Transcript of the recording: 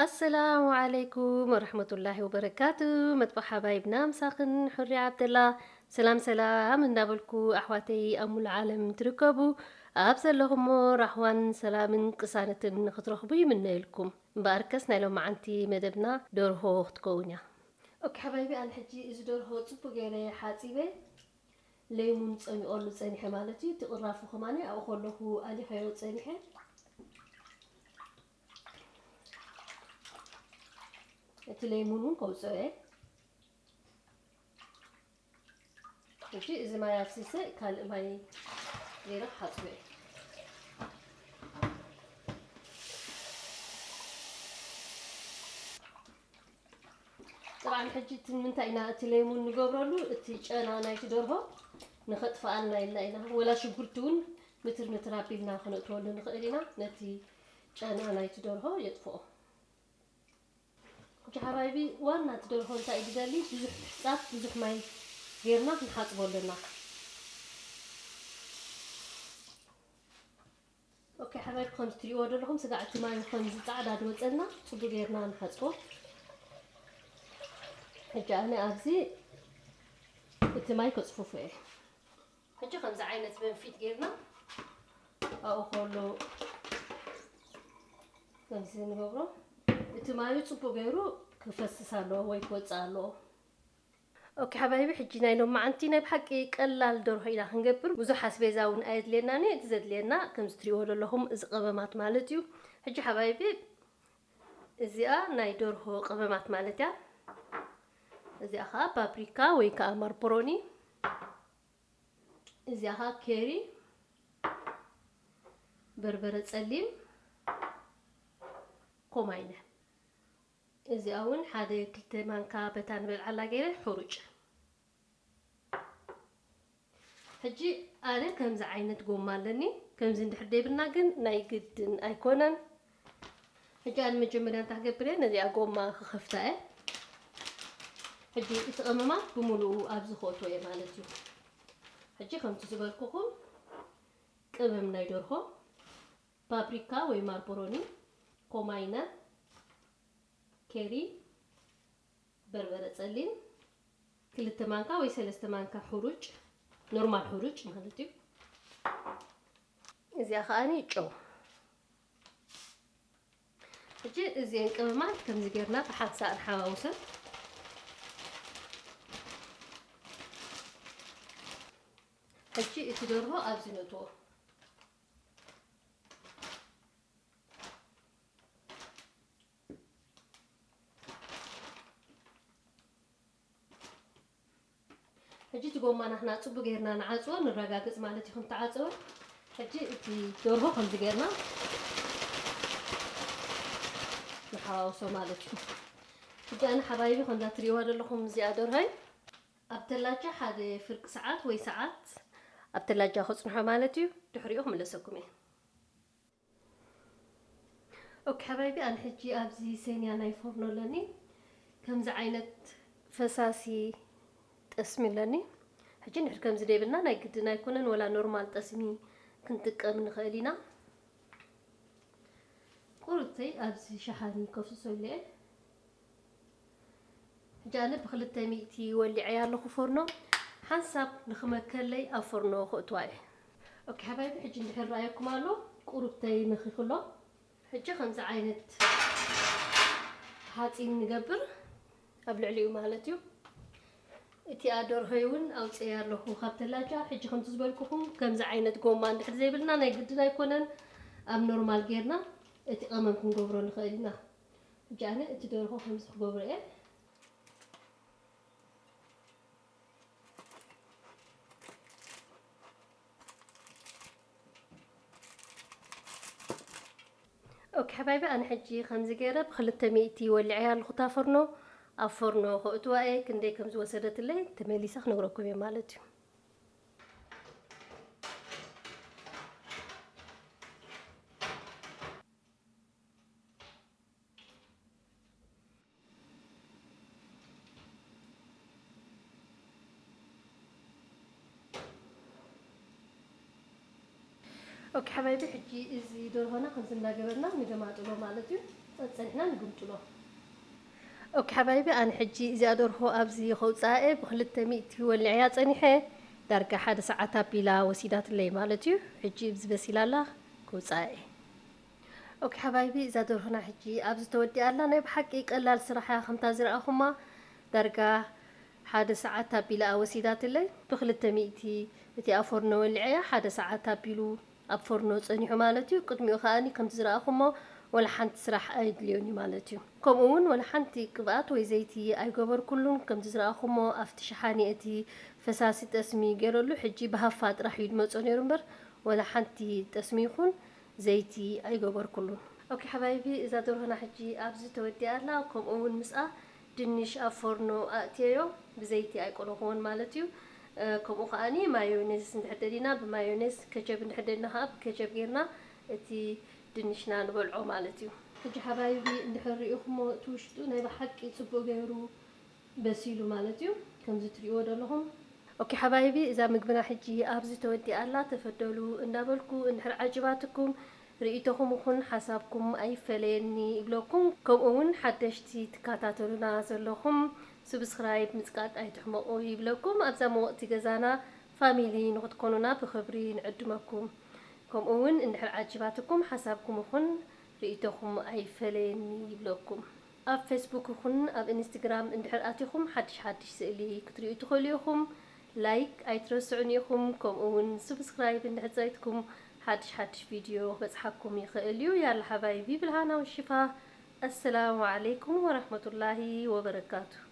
ኣሰላሙ ዓለይኩም ወረሕመቱላሂ ወበረካቱ። መጥባሕ ሓባይብና ምሳኽን፣ ሑሪ ዓብደላ። ሰላም ሰላም እንዳበልኩ፣ ኣሕዋተይ ኣብ ሙሉ ዓለም ትርከቡ፣ ኣብ ዘለኹሞ ራህዋን ሰላምን ቅሳነትን ክትረኽቡ ይምነየልኩም። እምበኣርከስ ናይ ሎማዓንቲ መደብና ደርሆ ክትከውን እያ። ኦኬ ሓባይቢ፣ ኣነ ሕጂ እዚ ደርሆ ጽቡቅ ገይረ ሓጺበ፣ ለይሙን ጸሚቐሉ ጸኒሐ ማለት እዩ። እቲ ቅራፉ ከማኒ ኣብኡ ከለኹ ኣሊኸዮ ጸኒሐ። እቲ ለይሙን እውን ከውፅኦ እየ። ሕጂ እዚ ማይ ኣፍሲሰ ካልእ ማይ ገይረ ክሓፅቦ እየ። ጥብዓን ሕጂ እቲ ንምንታይ ኢና እቲ ለይሙን ንገብረሉ? እቲ ጨና ናይቲ ደርሆ ንኸጥፍኣልና ኢልና ኢና። ወላ ሽጉርቲ እውን ምትር ምትር ኣቢልና ከነእትወሉ ንኽእል ኢና። ነቲ ጨና ናይቲ ደርሆ የጥፍኦ። ሕጂ ሓባይቢ፣ ዋና እቲ ደርሆ እንታይ እዩ ዝደሊ? ብዙሕ ምሕጻብ፣ ብዙሕ ማይ ጌርና ክንሓጽቦ ኣለና። ኦኬ ሓባይቢ፣ ከምዚ ትሪእዎ ዘለኹም ስጋዕ እቲ ማይ ከምዚ ጻዕዳ ዝወጸልና ጽቡቅ ጌርና ንሓጽቦ። ሕጂ ኣነ ኣብዚ እቲ ማይ ከጽፍፎ እየ። ሕጂ ከምዚ ዓይነት መንፊት ጌርና ኣብኡ ከሎ ከምዚ ንገብሮ። እቲ ማዩ ጽቡቅ ገይሩ ክፈስስ ኣለዎ ወይ ክወጽእ ኣለዎ። ኦኬ ሓባይቢ፣ ሕጂ ናይ ሎማዓንቲ ናይ ብሓቂ ቀላል ደርሆ ኢና ክንገብር። ብዙሕ ኣስቤዛ እውን ኣየድልየናን እዩ። እቲ ዘድልየና ከምዚ ትሪእዎ ዘለኹም እዚ ቀመማት ማለት እዩ። ሕጂ ሓባይቢ፣ እዚኣ ናይ ደርሆ ቀመማት ማለት እያ። እዚኣ ኸዓ ፓፕሪካ ወይ ከዓ ማርፖሮኒ፣ እዚኣ ኸዓ ኬሪ፣ በርበረ ጸሊም፣ ኮማይነ። እዚኣ እውን ሓደ ክልተ ማንካ በታ ንበልዓላ ገይረ ሕሩጭ። ሕጂ ኣነ ከምዚ ዓይነት ጎማ ኣለኒ። ከምዚ እንድሕር ደይብልና ግን ናይ ግድን ኣይኮነን። ሕጂ ኣነ መጀመርያ እንታይ ክገብር እየ? ነዚኣ ጎማ ክኸፍታ እየ። ሕጂ እቲ ቀመማት ብምሉኡ ኣብዚ ክእትዎ እየ ማለት እዩ። ሕጂ ከምቲ ዝበልኩኹም ቅመም ናይ ደርሆ፣ ፓፕሪካ ወይ ማርፖሮኒ፣ ኮማይነ፣ ኬሪ፣ በርበረ ጸሊም፣ ክልተ ማንካ ወይ ሰለስተ ማንካ ሕሩጭ፣ ኖርማል ሕሩጭ ማለት እዩ። እዚኣ ከኣኒ ጨው። ሕጂ እዚአን ቀመማት ከምዚ ጌርና ብሓንሳእ ንሓዋውሰን። ሕጂ እቲ ደርሆ ኣብዚ ነእትዎ። ሕጂ እቲ ጎማ ናትና ጽቡቅ ጌርና ንዓጽዎ፣ ንረጋግጽ ማለት እዩ ከም ተዓጸወ። ሕጂ እቲ ደርሆ ከምዚ ጌርና ንሓዋውሶ ማለት እዩ። ሕጂ ኣነ ሓባይቢ ከምዛ ትሪእዋ ዘለኹም እዚኣ ደርሆይ ኣብ ተላጃ ሓደ ፍርቂ ሰዓት ወይ ሰዓት ኣብ ተላጃ ከጽንሖ ማለት እዩ። ድሕሪኡ ክምለሰኩም እየ። ኦኬ ሓባይቢ፣ ኣነ ሕጂ ኣብዚ ሴንያ ናይ ፎርኖ ኣለኒ። ከምዚ ዓይነት ፈሳሲ ጠስሚ ኣለኒ። ሕጂ ንድሕር ከምዚ ደይብልና ናይ ግድን ኣይኮነን፣ ወላ ኖርማል ጠስሚ ክንጥቀም ንኽእል ኢና። ቁሩብተይ ኣብዚ ሸሓኒ ከፍስሶ ኢለ እየ። ሕጂ ኣነ ብክልተ ሚእቲ ወሊዐያ ኣለኹ ፎርኖ። ሓንሳብ ንኽመከለይ ኣብ ፎርኖ ክእትዋ እየ። ኦኬ ሓባይቢ፣ ሕጂ እንድሕር ረኣየኩም ኣሎ፣ ቁሩብተይ መኺኹ ኣሎ። ሕጂ ከምዚ ዓይነት ሓፂን ንገብር ኣብ ልዕሊኡ ማለት እዩ። እቲኣ ደርሆይ እውን ኣውፅእያ ኣለኹ ካብ ተላጃ። ሕጂ ከምቲ ዝበልኩኹም ከምዚ ዓይነት ጎማ እንድሕር ዘይብልና ናይ ግድን ኣይኮነን፣ ኣብ ኖርማል ጌርና እቲ ቀመም ክንገብሮ ንኽእል ኢና። ሕጂ ኣነ እቲ ደርሆ ከምዚ ክገብሮ እየ። ኦኬ ሓባይቢ፣ ኣነ ሕጂ ከምዚ ገይረ ብክልተ ሚእቲ ወሊዐያ ኣለኹ እታ ፎርኖ። ኣብ ፎርኖ ከእትዋ እየ፣ ክንደይ ከም ዝወሰደትለይ ተመሊሰ ክነግረኩም እየ ማለት እዩ። ኦኬ ሓባይቢ፣ ሕጂ እዚ ደርሆና ከምዚ እናገበርና ንገማጥሎ ማለት እዩ። ጸኒሕና ንግምጥሎ። ኦኬ ሓባይቢ፣ ኣነ ሕጂ እዚኣ ደርሆ ኣብዚ ከውፅኣ'የ ብክልተ ሚእቲ ወሊዐያ ጸኒሐ። ዳርጋ ሓደ ሰዓት ኣቢላ ወሲዳትለይ ማለት እዩ። ሕጂ ኣብዚ በሲላ ኣላ፣ ከውፅኣ'የ። ኦኬ ሓባይቢ፣ እዛ ደርሆና ሕጂ ኣብዚ ተወዲኣ ኣላ። ናይ ብሓቂ ቀላል ስራሕ እያ፣ ከምታ ዝረኣኹማ ዳርጋ ሓደ ሰዓት ኣቢላ ወሲዳትለይ። ብክልተ ሚእቲ እቲ ኣብ ፎርኖ ወሊዐያ ሓደ ሰዓት ኣቢሉ ኣብ ፎርኖ ጸኒሑ ማለት እዩ። ቅድሚኡ ከኣኒ ከምቲ ዝረኣኹሞ ወላ ሓንቲ ስራሕ ኣይድልዮን እዩ ማለት እዩ። ከምኡ እውን ወላ ሓንቲ ቅብኣት ወይ ዘይቲ ኣይገበርኩሉን። ከምቲ ዝረኣኹሞ ኣብቲ ሸሓኒ እቲ ፈሳሲ ጠስሚ ገይረሉ፣ ሕጂ ብሃፋ ጥራሕ እዩ ዝመጾ ነይሩ እምበር ወላ ሓንቲ ጠስሚ ይኹን ዘይቲ ኣይገበርኩሉን። ኦኬ ሓባይቢ፣ እዛ ደርሆና ሕጂ ኣብዚ ተወዲኣ ኣላ። ከምኡ እውን ምስኣ ድንሽ ኣብ ፎርኖ ኣእትየዮ፣ ብዘይቲ ኣይቆለኹዎን ማለት እዩ። እ፣ ከምኡ ከኣኒ ማዮኔዝ እንድሕር ደሊና ብማዮኔዝ፣ ከቸብ እንድሕር ደሊና ከኣ ብከቸብ ጌርና እቲ ድንሽና ንበልዖ ማለት እዩ። ሕጂ ሓባይቢ እንድሕር ርኢኹሞ እቲ ውሽጡ ናይ ብሓቂ ጽቡቕ ገይሩ በሲሉ ማለት እዩ፣ ከምዚ ትርእይዎ ዘለኹም። ኦኬ ሓባይቢ፣ እዛ ምግብና ሕጂ ኣብዚ ተወዲኣ ኣላ። ተፈደሉ እንዳበልኩ እንድሕር ዓጅባትኩም ርእይቶኹም ይኹን ሓሳብኩም ኣይፈለየኒ ይብለኩም። ከምኡ እውን ሓደሽቲ ትከታተሉና ዘለኹም ሱብስክራይብ ምጽቃጥ ኣይትሕመቑ ይብለኩም። ኣብዛ መወቕቲ ገዛና ፋሚሊ ንኽትኮኑና ብኽብሪ ንዕድመኩም። ከምኡ እውን እንድሕር ዓጅባትኩም ሓሳብኩም ይኹን ርእይቶኹም ኣይፈለየኒ ይብለኩም። ኣብ ፌስቡክ ይኹን ኣብ ኢንስትግራም እንድሕር ኣቲኹም ሓድሽ ሓድሽ ስእሊ ክትርእዩ ትኽእሉ ኢኹም። ላይክ ኣይትረስዑን ኢኹም፣ ከምኡ እውን ሱብስክራይብ እንድሕር ጸይትኩም ሓድሽ ሓድሽ ቪድዮ ክበጽሓኩም ይኽእል እዩ። ያላ ሓባይቢ፣ ብልሃና ወሽፋ። ኣሰላሙ ዓለይኩም ወራህመቱላሂ ወበረካቱ።